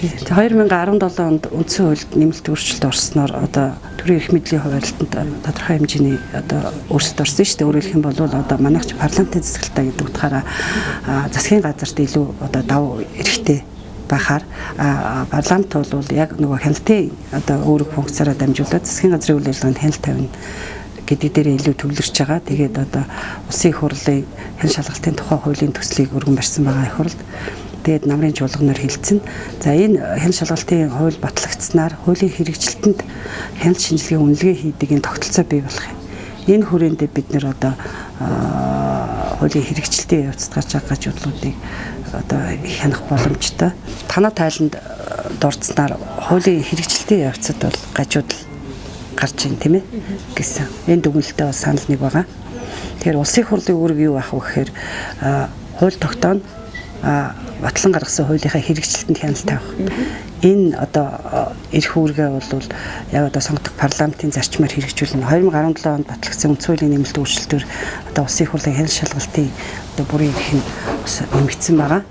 2017 онд үндсэн хуульд нэмэлт өөрчлөлт орсноор одоо төрийн эрх мэдлийн хуваарлтанд тодорхой хэмжээний одоо өөрчлөлт орсон шүү дээ. Өөрөөр хэлэх юм бол одоо манайх ч парламентын засаглалтай гэдэг утгаараа засгийн газарт илүү одоо давуу эрхтэй байхаар, парламент бол яг нөгөө хяналтын одоо үүрэг функцаараа дамжуулаад засгийн газрын үйл ажиллагаанд хяналт тавина гэдэг дээр илүү төвлөрч байгаа. Тэгээд одоо улсын их хурлын хяналт шалгалтын тухай хуулийн төслийг өргөн барьсан байгаа их хурлд. Тэгээд намрын чуулганаар хэлэлцэнэ. За, энэ хяналт шалгалтын хууль батлагдсанаар хуулийн хэрэгжилтэнд хяналт шинжилгээ, үнэлгээ хийдэг энэ тогтолцоо бий болох юм. Энэ хүрээндээ бид нар одоо хуулийн хэрэгжилтийн явцад гарч байгаа гажуудлуудыг одоо хянах боломжтой. Танай тайланд дурдсанаар хуулийн хэрэгжилтийн явцад бол гажуудал гарч ийн, тийм ээ, гэсэн. Энэ дүгнэлтээ бас санал нэг байгаа. Тэгэхээр улсын хурлын үүрэг юу байх вэ гэхээр хууль тогтооно, батлан гаргасан хуулийнхаа хэрэгжилтэнд хяналт тавих. Энэ одоо эрх үүргээ бол яг одоо сонгодог парламентын зарчмаар хэрэгжүүлнэ. 2017 онд батлагдсан үндсэн хуулийн нэмэлт өөрчлөлтөөр одоо улсын хурлын хяналт шалгалтын одоо бүрийн эрх нь бас нэмэгдсэн байгаа.